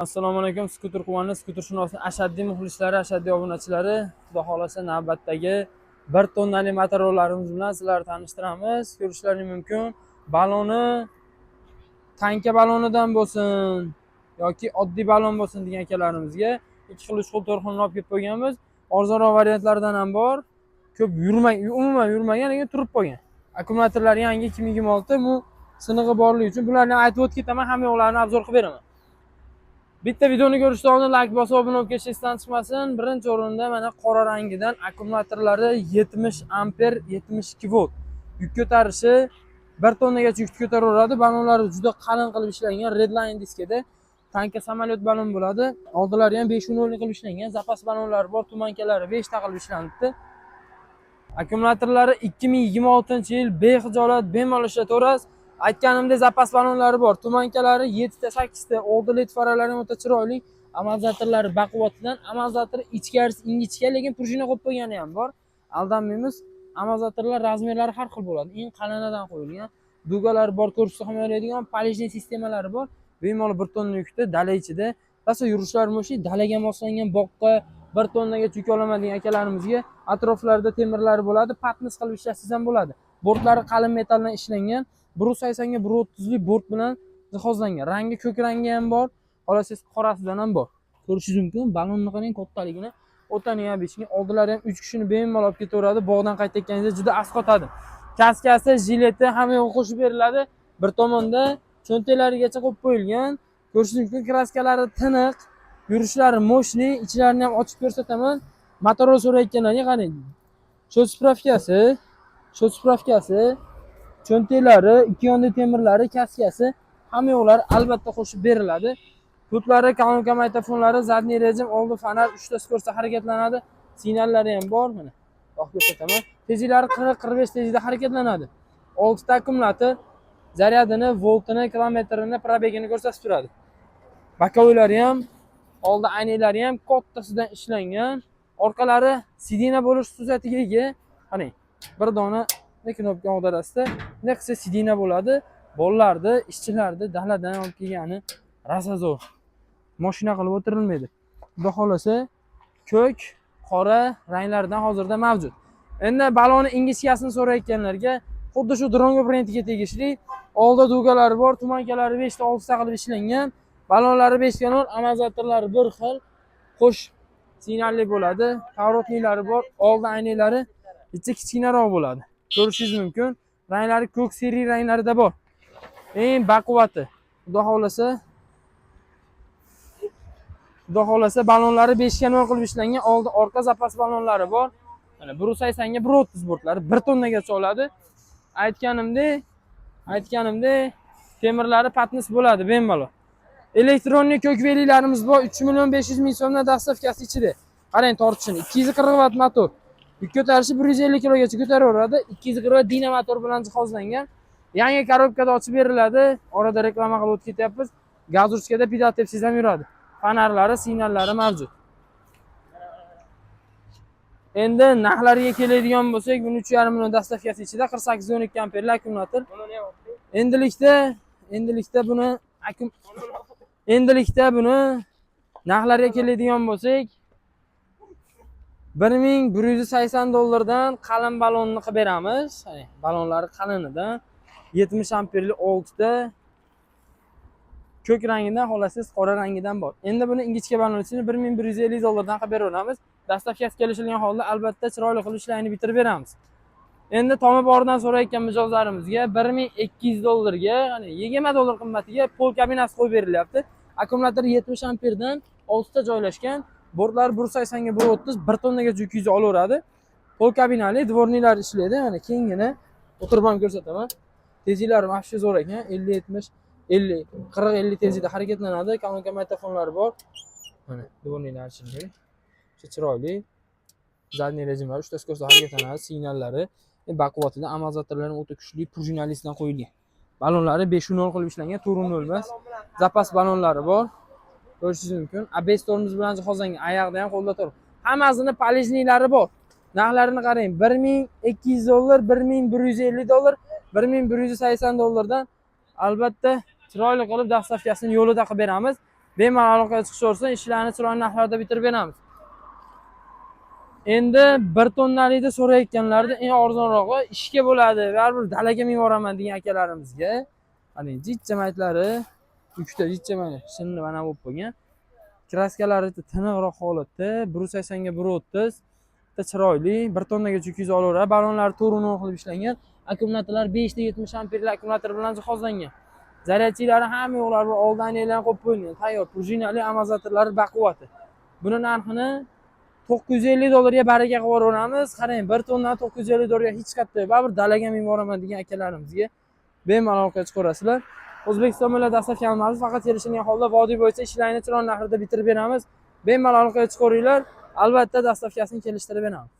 Assalomu alaykum, skuter quvoni, skutershunosni ashaddiy muxlislari, ashaddiy obunachilari. Xudo xohlasa, navbatdagi 1 tonnali motorlarimiz bilan sizlarni tanishtiramiz. Ko'rishlaring mumkin. Baloni tanka balonidan bo'lsin yoki oddiy balon bo'lsin degan akalarimizga ikki xil, uch xil, to'rt xilini olib kelib qo'yganmiz. Arzonroq variantlaridan ham bor. Ko'p yurmang, umuman yurmagan, lekin turib qolgan. Akkumulyatorlari yangi, 2026, bu sinig'i borligi uchun bularni ham aytib o'tib ketaman, hamma yoqlarini обзор qilib beraman. Bitta videoni ko'rishdan oldin layk bosib, obuna bo'lib ketish esdan chiqmasin. Birinchi o'rinda mana qora rangidan, akkumulyatorlari 70 amper, 72 volt. Yuk ko'tarishi 1 tonnagacha yukni ko'taraveradi. Balonlari juda qalin qilib ishlangan, Redline diskada. Tanka samolyot balon bo'ladi. Oldilari ham 5.0 qilib ishlangan. Zapas balonlari bor, туманка lari 5 ta qilib ishlanibdi. Akkumulyatorlari 2026-yil, bexijolat, bemalol ishlataverasiz. Aytganimdek, zapas balonlari bor. Туманка lari 7 ta, 8 ta, oldi led faralari ham o'ta chiroyli. Amortizatorlari baquvvatidan, amortizatori ichkarisi ingichka, lekin prujina qo'yib qo'ygani ham bor. Aldanmaymiz. Amortizatorlar размер lari har xil bo'ladi. Eng qalinidan qo'yilgan. Дуга lari bor, korpusni himoyalaydigan полижный sistemalari bor. Bemalol 1 tonna yukni dala ichida rosa yurishlari мощный, dalaga moslangan boqqa 1 tonnagacha yuk olaman degan akalarimizga atroflarida temirlari bo'ladi, patnis qilib ishlatsangiz ham bo'ladi. Bortlari qalin metalldan ishlangan. 1.80 ga 1.30lik bort bilan jihozlangan. Rangi ko'k rangi ham bor, xohlasangiz qorasidan ham bor. Ko'rishingiz mumkin, balonni qarang kattaligini. O'tani ham beshga, oldilari ham 3 kishini bemalol olib ketaveradi. Bog'dan qaytayotganingizda juda asqotadi. Kaskasi, jileti hamma yog'i qo'shib beriladi. Bir tomonda cho'ntaklarigacha qo'yib qo'yilgan. Ko'rishingiz mumkin, краска lari tiniq, yurishlari мощный, ichlarini ham ochib ko'rsataman. Motor so'rayotganlarga qarang. Счет справка si, счет справка si, cho'ntaklari, ikki yonda temirlari, kaskasi, hamma yoqlari albatta qo'shib beriladi. Pultlari, kolonka magnitofonlari, задний rejim, oldi fonar, 3 ta скорость da harakatlanadi. Signallari ham bor mana. Yoqib ko'rsataman. Tezliklari 40-45 tezlikda harakatlanadi. 6 ta akkumulyator zaryadini, voltini, kilometrini, пробег ini ko'rsatib turadi. Боковой lari ham, oldi aynaklari ham kattasidan ishlangan. Orqalari сиденье bo'lish xususiyatiga ega. Qarang, bir dona knopka ag'darasida bunday qilsa сиденье bo'ladi. Bolalarni, ishchilarni daladan olib kelgani rosa zo'r. Mashina qilib o'tirilmaydi. Xudo xohlasa, ko'k, qora ranglardan hozirda mavjud. Endi baloni ingichkasini so'rayotganlarga xuddi shu Drongo brенdiga tegishli. Oldi дуга lari bor, туманка lari 5 ta, 6 ta qilib ishlangan. Balonlari 5 ga 0, amortizatorlari bir xil, qo'sh signalli bo'ladi. Поворотник lari bor, oldi aynaklari ichi kichkinaroq bo'ladi. Ko'rishingiz mumkin. Ranglari ko'k, серый ranglarida bor. Eng baquvvati. Xudo xohlasa, balonlari 5 ga 0 qilib ishlangan, oldi orqa zapas balonlari bor. Mana 1.80 ga 1.30 bortlari 1 tonnagacha oladi. Aytganimdek, temirlari patnis bo'ladi bemalol. Электронный ko'k велик larimiz bor, 3 million 500 ming so'mdan, доставка si ichida. Qarang tortishini, 240 vatt motor. Yuk ko'tarishi 150 kilogacha ko'taraveradi. 240 vatt dinamotor bilan jihozlangan. Yangi коробка da ochib beriladi. Orada reklama qilib o'tib ketyapmiz. Gaz ruchkada pedal tepsangiz ham yuradi. Fonarlari, signallari mavjud. Endi narxlariga keladigan bo'lsak, buni 3,5 million, доставка si ichida, 48,12 amperli akkumulyator. Endilikda buni narxlariga keladigan bo'lsak, 1180 dollardan qalin balonni qilib beramiz. Qarang, balonlari qalinidan 70 amperli 6 ta, ko'k rangidan, xohlasangiz qora rangidan bor. Endi buni ingichka balonchini 1150 dollardan qilib beraveramiz. Доставка si kelishilgan holda albatta chiroyli qilib ishlarni bitirib beramiz. Endi tomi boridan so'rayotgan mijozlarimizga 1200 dollarga, ya'ni 20 dollar qimmatiga pol kabinasi qo'yib berilyapti. Akkumulyator 70 amperdan 6 ta joylashgan. Bortlari 1.80 ga 1.30, 1 tonnagacha yuk olaveradi. Pol kabinali, дворник lar ishlaydi. Mana kengina o'tirib ham ko'rsataman. Tezliklari вообще zo'r ekan. 50, 70, 50, 40, 50 tezlikda harakatlanadi. Kolonka magnitofonlari bor. Mana дворник lar ishlaydi. Shu chiroyli. Задний rejimlari, 3 ta скорость da harakatlanadi, signallari baquvvatida, amortizatorlari o'ta kuchli, пружина lisidan qo'yilgan. Balonlari 5.0 qilib ishlangan, 4.0 emas. Zapas balonlari bor. Ko'rishingiz mumkin. ABS tormoz bilan jihozlangan, oyoqda ham, qo'lda tormoz. Hammasini полижный lari bor. Narxlarini qarang: 1200 dollar, 1150 dollar, 1180 dollardan albatta chiroyli qilib доставка sini yo'lida qilib beramiz. Bemalol aloqaga chiqishaversin, ishlarni chiroyli narxlarda bitirib beramiz. Endi 1 tonnalikni so'rayotganlarda eng arzonrog'i ishga bo'ladi, baribir dalaga minib yuboraman degan akalarimizga. Qarang, jijja maytlari, uchta jijja mana shinni mana bo'lib qolgan. Краска lari tiniqroq holatda, 180 ga 130, bitta chiroyli, 1 tonnaga 200 olaveradi. Ballonlari 4.10 qilib ishlangan. Akkumulyatorlar 5 ta 70 amperli akkumulyator bilan jihozlangan. Зарядчик lari hamma yo'qlari bir oldan qo'yib qo'yilgan. Tayyor, prujinali amortizatorlari baquvvati. Buni narxini 950 dollarga baraka qilib yuboraveramiz. Qarang, 1 tonna 950 dollarga hech qayerda baribir dalaga minib boraman degan akalarimizga bemalol aloqaga chiqaverasizlar. O'zbekiston bilan доставка qilamiz, faqat kelishilgan holda vodiy bo'yicha ishlarni chiroyli narxida bitirib beramiz. Bemalol aloqaga chiqaveringlar. Albatta доставка sini kelishtirib beramiz.